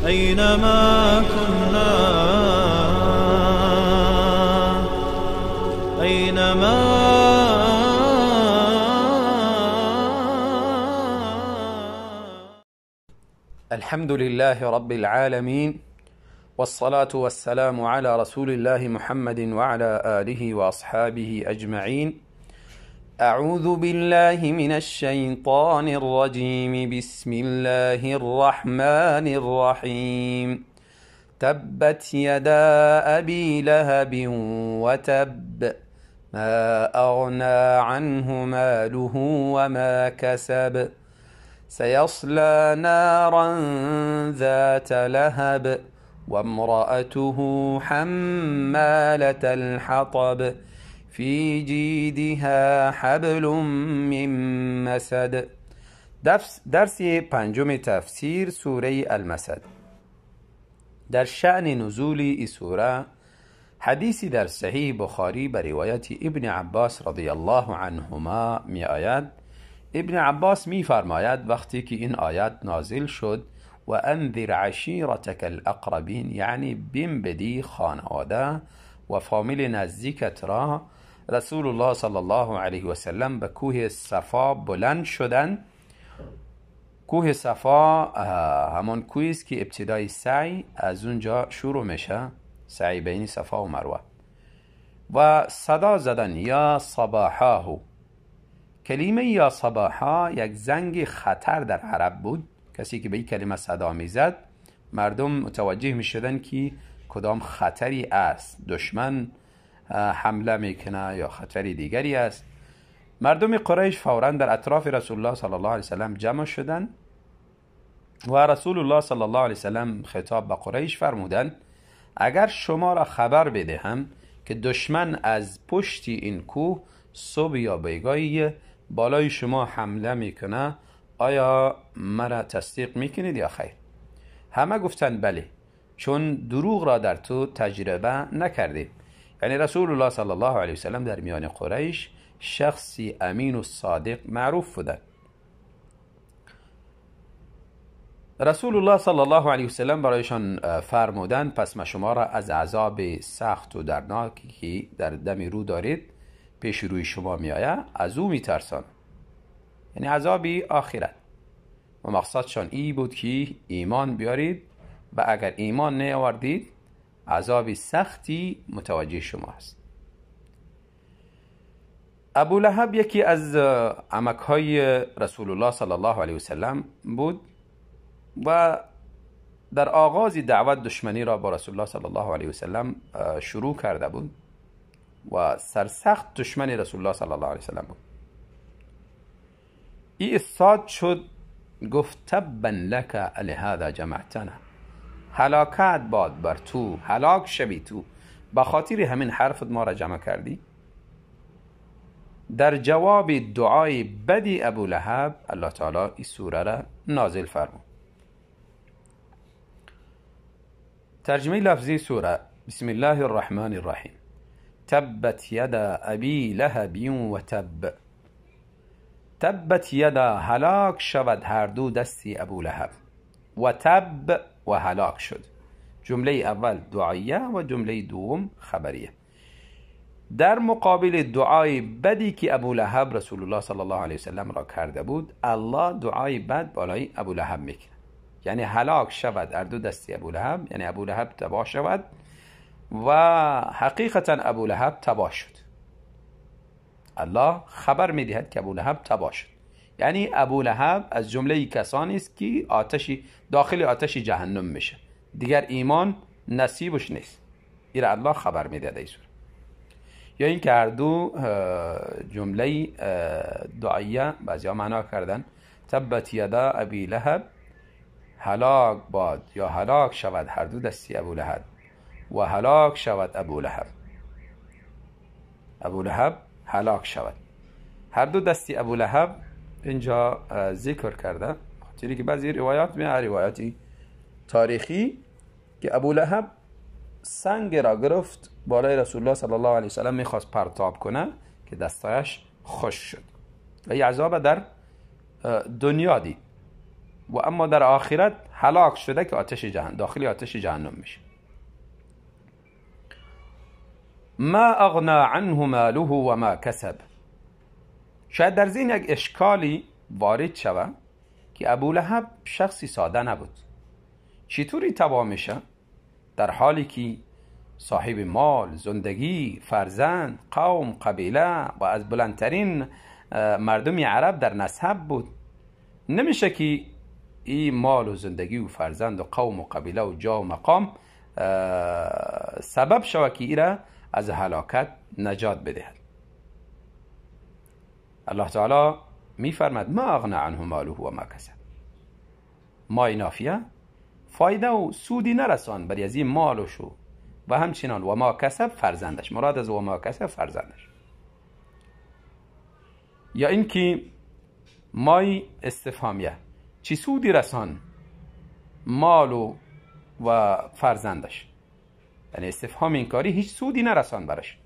أينما كنا، أينما الحمد لله رب العالمين، والصلاة والسلام على رسول الله محمد وعلى آله وأصحابه أجمعين. أعوذ بالله من الشيطان الرجيم. بسم الله الرحمن الرحيم. تبت يدا أبي لهب وتب، ما أغنى عنه ماله وما كسب، سيصلى نارا ذات لهب، وامرأته حمالة الحطب، في جیدها حبل من مسد. درس پنجم تفسیر سوره المسد. در شأن نزول این سوره حدیثی در صحیح بخاری به روایت ابن عباس رضی الله عنهما می آید. ابن عباس می فرماید وقتی که این آیت نازل شد، و انذر عشیرتک الاقربین، یعنی بیم بدی خانواده و فامیل نزدیکت را، رسول الله صلی الله علیه و سلم به کوه صفا بلند شدند. کوه صفا همان کوهی است که ابتدای سعی از اونجا شروع میشه، سعی بین صفا و مروه، و صدا زدن یا صباحاه. کلمه یا صباحا یک زنگ خطر در عرب بود. کسی که به این کلمه صدا میزد مردم متوجه میشدن که کدام خطری است، دشمن حمله میکنه یا خطری دیگری است. مردم قریش فوراً در اطراف رسول الله صلی الله علیه وسلم جمع شدند و رسول الله صلی الله علیه وسلم خطاب به قریش فرمودند اگر شما را خبر بدهم که دشمن از پشت این کوه صبح یا بیگاهی بالای شما حمله میکنه، آیا مرا تصدیق میکنید یا خیر؟ همه گفتند بله، چون دروغ را در تو تجربه نکردیم. یعنی رسول الله صلی الله علیه وسلم در میان قریش شخصی امین و صادق معروف بودند. رسول الله صلی الله علیه وسلم برایشان فرمودند پس ما شما را از عذاب سخت و دردناکی که در دم رو دارید پیش روی شما میآید از او میترسان، یعنی عذاب آخرت. و مقصدشان ای بود که ایمان بیارید و اگر ایمان نیاوردید عذاب سختی متوجه شما است. ابو لهب یکی از عمک‌های رسول الله صلی الله علیه وسلم بود و در آغاز دعوت دشمنی را با رسول الله صلی الله علیه وسلم شروع کرده بود و سرسخت دشمن رسول الله صلی الله علیه وسلم بود. ای استاد شد، گفت تبا لک لهذا جمعتنا، هلاکت باد بر تو، هلاک شوی تو، به خاطر همین حرفت ما را جمع کردی. در جواب دعای بدی ابو لهب الله تعالی این سوره را نازل فرمود. ترجمه لفظی سوره: بسم الله الرحمن الرحیم. تبت یدا ابی لهب و تب. تبت یدا، هلاک شود هر دو دستی ابو لهب، و تب و هلاک شد. جمله اول دعایه و جمله دوم خبریه. در مقابل دعای بدی که ابو لهب رسول الله صلی الله علیه وسلم را کرده بود، الله دعای بد بالای ابو لهب میکنه، یعنی هلاک شود هر دو دستی ابو لهب، یعنی ابو لهب تباه شود و حقیقتا ابو لهب تباه شد. الله خبر میدهد که ابو لهب تباه شد، یعنی ابو لهب از جمله کسانی است که آتشی داخل آتش جهنم میشه، دیگر ایمان نصیبش نیست. این الله خبر میدهد ای سوره. یا اینکه هر دو جمله دعایه بعضیا معنا کردن تبت یدا ابی لهب، هلاک باد یا هلاک شود هر دو دستی ابو لهب و هلاک شود ابو لهب، ابو لهب هلاک شود. هر دو دستی ابو لهب اینجا ذکر کرده، خاطری که بعضی روایات می روایاتی تاریخی که ابو لهب سنگ را گرفت بالای رسول الله صلی الله علیه وسلم میخواست پرتاب کنه که دستایش خوش شد و این عذاب در دنیا دید و اما در آخرت هلاک شده که آتش جهنم، داخلی آتش جهنم میشه. ما اغنا عنه ماله و ما کسب. شاید در ذهن یک اشکالی وارد شود که ابو لهب شخصی ساده نبود، چطوری تباه میشه در حالی که صاحب مال، زندگی، فرزند، قوم، قبیله و از بلندترین مردم عرب در نسب بود؟ نمیشه که این مال و زندگی و فرزند و قوم و قبیله و جا و مقام سبب شود که ایره از هلاکت نجات بدهد. الله تعالی میفرماد ما اغنا عنه ماله و ما کسب. مای نافیه فایده و سودی نرسان بر از این مالشو و همچنان و ما کسب فرزندش، مراد از و ما کسب فرزندش. یا اینکه مای استفهامیه، چی سودی رسان مال و فرزندش، یعنی استفهام اینکاری هیچ سودی نرسان برش.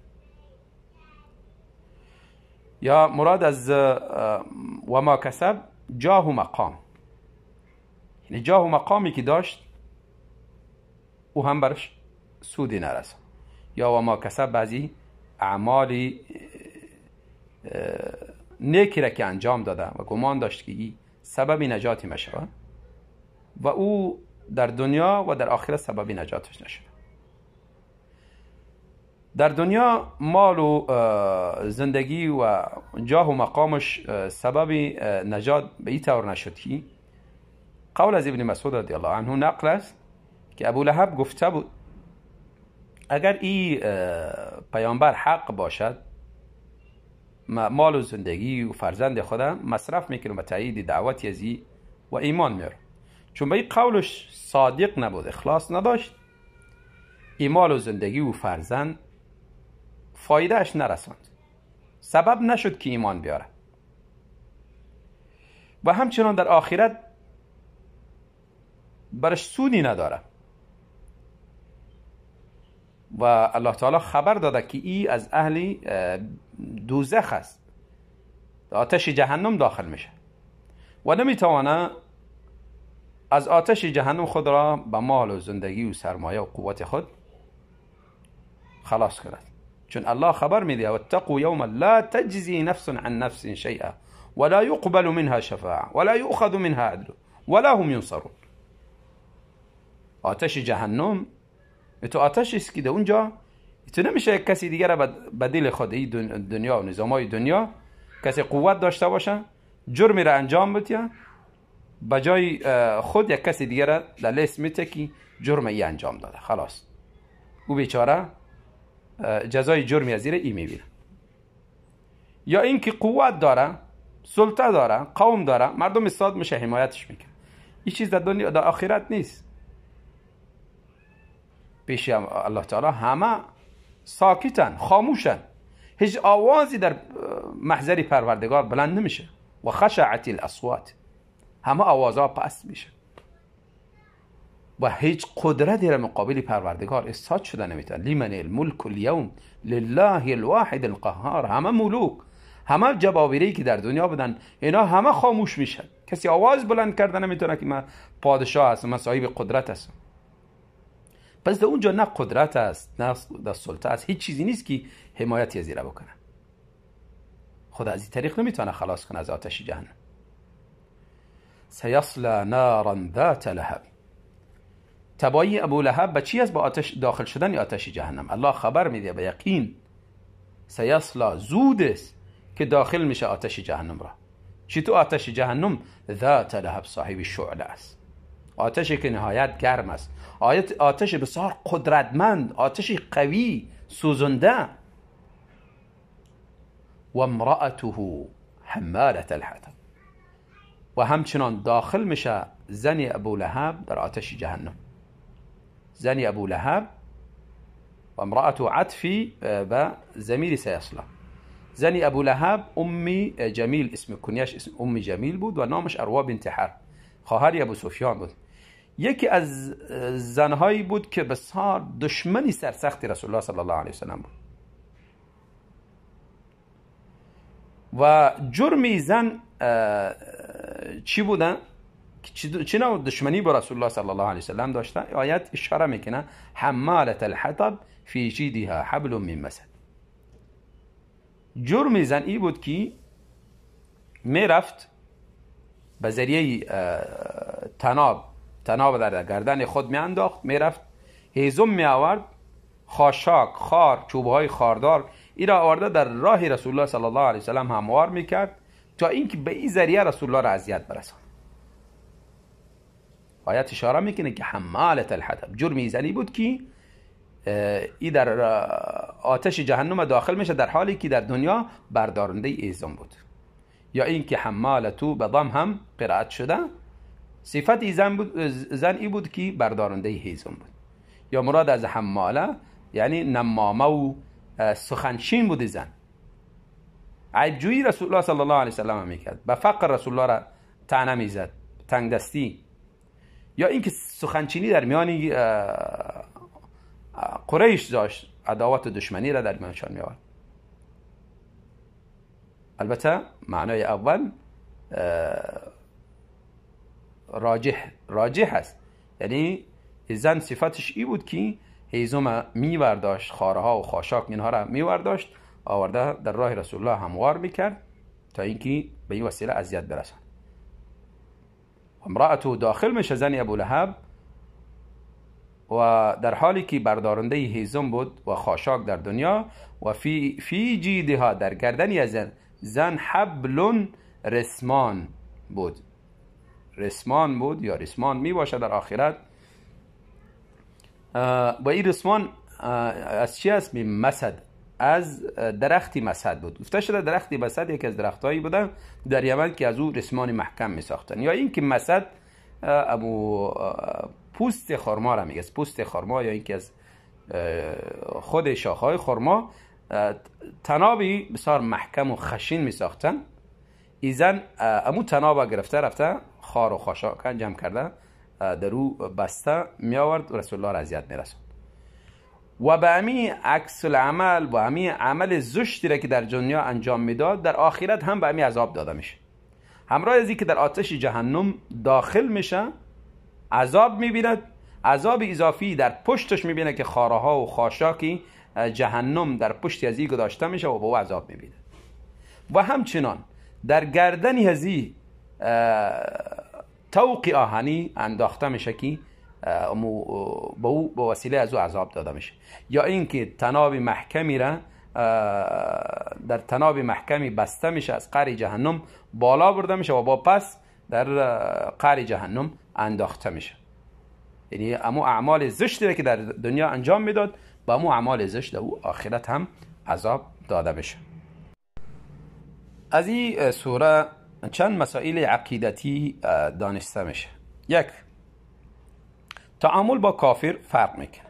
یا مراد از و ما کسب جاه و مقام، یعنی جاه و مقامی که داشت او هم برش سودی نرسان. یا و ما کسب بعضی اعمال نیکی را که انجام داده و گمان داشت که این سبب نجاتی مشود و او در دنیا و در آخرت سبب نجاتش نشد. در دنیا مال و زندگی و جاه و مقامش سبب نجات به این طور نشد که قول از ابن مسعود رضی الله عنه نقل است که ابو لهب گفته بود اگر این پیامبر حق باشد مال و زندگی و فرزند خودم مصرف میکنم به تایید دعوت ازی و ایمان میارم. چون به این قولش صادق نبود، اخلاص نداشت، این مال و زندگی و فرزند فایدهش نرساند، سبب نشد که ایمان بیاره. و همچنان در آخرت برش سودی نداره. و الله تعالی خبر داده که ای از اهل دوزخ است، آتش جهنم داخل میشه و نمیتوانه از آتش جهنم خود را به مال و زندگی و سرمایه و قوت خود خلاص کند. چون الله خبر میده واتقوا یوما لا تجزی نفس عن نفس شیئا ولا يقبل منها شفاعه ولا يؤخذ منها عدل ولا هم ينصرون. آتش جهنم تو آتش است که در اونجا تو نمیشه کسی دیگر را بدیل خود ای دنیا و نظامای دنیا کسی قوت داشته باشه جرمی را انجام بده، بجای خود یک کسی دیگر را در لیست میته که جرم ای انجام داده، خلاص او بیچاره جزای جرمی از ای میبینه. یا اینکه قوت داره، سلطه داره، قوم داره، مردم استاد میشه حمایتش میکنه. این چیز در دنیا در آخرت نیست. پیش الله تعالی همه ساکتن، خاموشن، هیچ آوازی در محضر پروردگار بلند نمیشه. و خشعت الاصوات، همه آوازها پس میشه و هیچ قدرتی در مقابل پروردگار استاد شده نمیتونه. لمن الملک اليوم لله الواحد القهار. همه ملوک، همه جبابری که در دنیا بودن، اینا همه خاموش میشن. کسی آواز بلند کرده نمیتونه که من پادشاه هستم، من صاحب قدرت هستم. پس در اونجا نه قدرت است، نه در سلطه است، هیچ چیزی نیست که حمایت از بکنه. خدا از این طریق نمیتونه خلاص کنه از آتش جهنم. سیصلی نارا ذات لهب. تبایی ابو لهب به چی است؟ با آتش داخل شدن آتش جهنم. الله خبر میده به یقین سیصلی، زود است که داخل میشه آتش جهنم را. چی تو آتش جهنم؟ ذات لهب، صاحب شعله است، آتشی که نهایت گرم است، آتش بسیار قدرتمند، آتش قوی سوزنده. و امرأته حمالة الحطب. و همچنان داخل میشه زن ابو لهب در آتش جهنم. زن ابو لهب و امرأته عطفی به ضمیر سیصلی. زن ابو لهب ام جمیل، اسم کنیش اسم ام جمیل بود و نامش اروا بنت حرب، خواهر ابو سفیان بود. یکی از زنهایی بود که بسیار دشمنی سرسخت رسول الله صلی الله علیه وسلم بود و جرمی زن چی بودن؟ که چه نوع دشمنی با رسول الله صلی الله علیه وسلم داشته. آیت اشاره میکنه حمالة الحطب فی جیدها حبل من مسد. جرم زن ای بود که میرفت به ذریعه تناب در گردن خود میانداخت، میرفت هیزم می آورد، خاشاک، خار، چوبهای خاردار ای را آورده در راه رسول الله صلی الله علیه وسلم هموار میکرد تا اینکه به این ذریعه رسول الله را اذیت برساند. آیت اشاره میکنه که حمالة الحطب جرم زنی بود که ای در آتش جهنم داخل میشه در حالی که در دنیا بردارنده ایزم بود. یا اینکه حمالتو به ضم هم قرائت شده، صفت زن ای بود که بردارنده هیزم بود. یا مراد از حماله یعنی نمامه و سخنشین بود زن. عیب جویی رسول الله صلی الله علیه وسلم میکرد، به فقر رسول الله را طعنه میزد، تنگ دستی، یا اینکه سخنچینی در میان قریش داشت، عداوت و دشمنی را در میانشان می آورد. البته معنای اول راجح است، یعنی زن صفتش ای بود که هیزم می برداشت، خارها و خاشاک اینها را می برداشت، آورده در راه رسول الله هموار میکرد تا اینکه به این وسیله اذیت برسند. امرأته داخل میشه زن ابو لهب و در حالی که بردارنده هیزم بود و خاشاک در دنیا، و فی جیدها در گردن از زن حبل رسمان بود، رسمان بود یا رسمان می باشد در آخرت. و این رسمان از چی است؟ می مسد، از درختی مسد بود. گفته شده درختی مسد یکی از درختهایی بوده در یمن که از او رسمان محکم می ساختن. یا اینکه مسد ابو پوست خرما را میگه، پوست خرما یا اینکه از خود شاخهای خرما تنابی بسیار محکم و خشین می ساختن. ایزن امو تناب گرفته رفته خار و خاشاک جمع کرده در او بسته می آورد و رسول الله را اذیت می رساند. و به امی عکس العمل و امی عمل زشتی را که در دنیا انجام میداد در آخرت هم به امی عذاب داده میشه. همراه از اینکه در آتش جهنم داخل میشه عذاب میبیند، عذاب اضافی در پشتش میبینه که خارها و خاشاکی جهنم در پشت از این گذاشته میشه و به او عذاب میبینه. و همچنان در گردنی از این طوق آهنی انداخته میشه که به او به وسیله از او عذاب داده میشه. یا اینکه تناب محکمی را در تناب محکمی بسته میشه، از قعر جهنم بالا برده میشه و با پس در قعر جهنم انداخته میشه. یعنی امو اعمال زشتی که در دنیا انجام میداد با امو اعمال زشت در او آخرت هم عذاب داده میشه. از این سوره چند مسائل عقیدتی دانسته میشه. یک، تعامل با کافر فرق میکنه.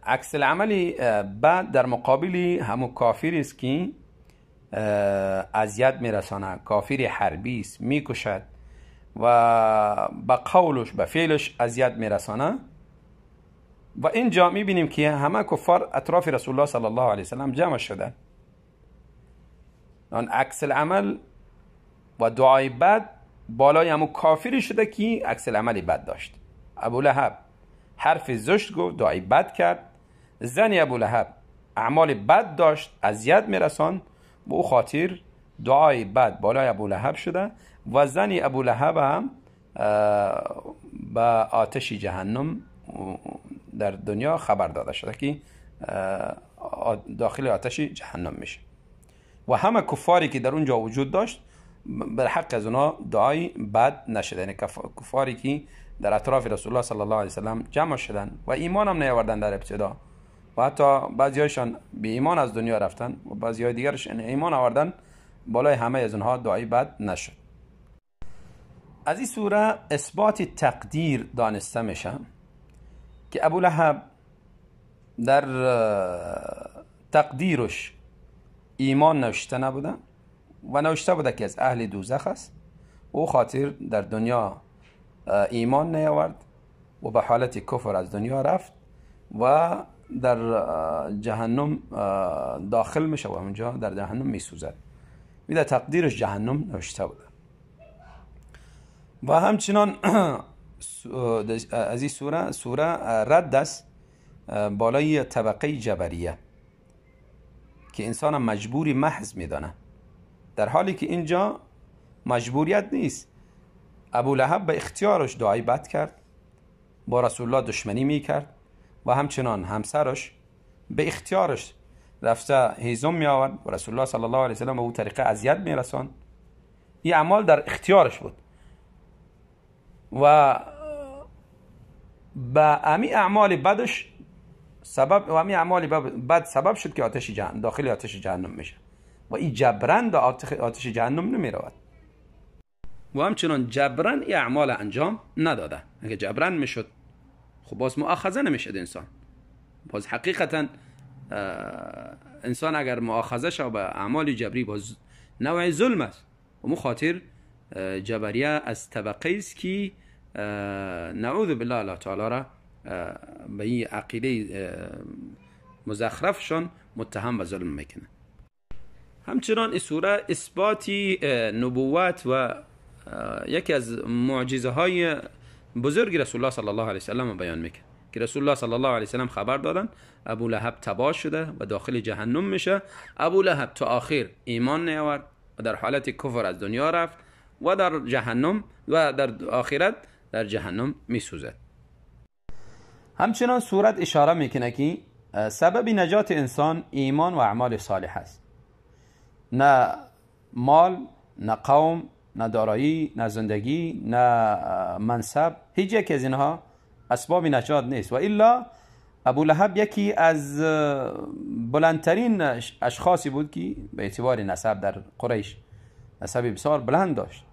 عکس العمل بعد در مقابل همو کافری است که اذیت میرسانه، کافر حربی است، میکشد و به قولش به فعلش اذیت میرسانه. و اینجا میبینیم که همه کفار اطراف رسول الله صلی الله علیه وسلم جمع شدن. آن عکس العمل و دعای بد بالای همو کافری شده که عکس العمل بد داشت. ابو لهب حرف زشت گفت، دعای بد کرد. زن ابو لهب اعمال بد داشت، اذیت میرساند، به او خاطر دعای بد بالای ابو لهب شده و زن ابو لهب هم به آتش جهنم در دنیا خبر داده شده که داخل آتش جهنم میشه. و همه کفاری که در اونجا وجود داشت بر حق از اونا دعای بد نشده، یعنی کفاری که در اطراف رسول الله صلی الله علیه وسلم جمع شدن و ایمان هم نیاوردن در ابتدا و حتی بعضیایشان به ایمان از دنیا رفتن و بعضیای دیگرش ایمان آوردن، بالای همه از اونها دعای بد نشد. از این سوره اثبات تقدیر دانسته میشه که ابو لهب در تقدیرش ایمان نوشته نبوده و نوشته بوده که از اهل دوزخ است. او خاطر در دنیا ایمان نیاورد و به حالت کفر از دنیا رفت و در جهنم داخل میشه و اونجا در جهنم میسوزد. در تقدیرش جهنم نوشته بوده. و همچنان از این سوره رد است بالای طبقه جبریه که انسان مجبوری محض میدانه، در حالی که اینجا مجبوریت نیست. ابو لهب به اختیارش دعای بد کرد، با رسول الله دشمنی میکرد و همچنان همسرش به اختیارش رفته هیزم می آورد و رسول الله صلی الله علیه وسلم به او طریقه اذیت میرساند. این اعمال در اختیارش بود و به امی اعمال بدش سبب و امی اعمال بد سبب شد که آتش جهنم داخل آتش جهنم میشه و این جبران در آتش جهنم نمی رود. و همچنان جبران این اعمال انجام نداده. اگه جبران میشد خب باز مؤاخذه نمیشد انسان. باز حقیقتا انسان اگر مؤاخذه شد به اعمال جبری باز نوع ظلم است و مو خاطر جبریه از طبقه است که نعوذ بالله الله تعالی را به این عقیده مزخرفشان متهم به ظلم میکنه. همچنان این سوره اثباتی نبوت و یکی از معجزه های بزرگ رسول الله صلی الله علیه وسلم بیان میکنه که رسول الله صلی الله علیه وسلم خبر دادن ابو لهب تباه شده و داخل جهنم میشه. ابو لهب تا آخر ایمان نیاورد و در حالت کفر از دنیا رفت و در جهنم و در آخرت در جهنم میسوزد. همچنان سورت اشاره میکنه که سبب نجات انسان ایمان و اعمال صالح است، نه مال، نه قوم، نه دارایی، نه زندگی، نه منصب، هیچ یک از اینها اسباب نجات نیست. و الا ابو لهب یکی از بلندترین اشخاصی بود که به اعتبار نسب در قریش نسب بسیار بلند داشت،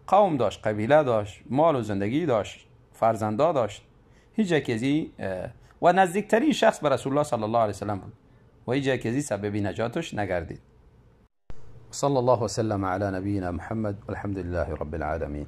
قوم داشت، قبیله داشت، مال و زندگی داشت، فرزندا داشت، هیچ یک از و نزدیکترین شخص به رسول الله صلی الله علیه وسلم بود و هیچ یک از سبب نجاتش نگردید. صلی الله وسلم علی نبینا محمد والحمد لله رب العالمین.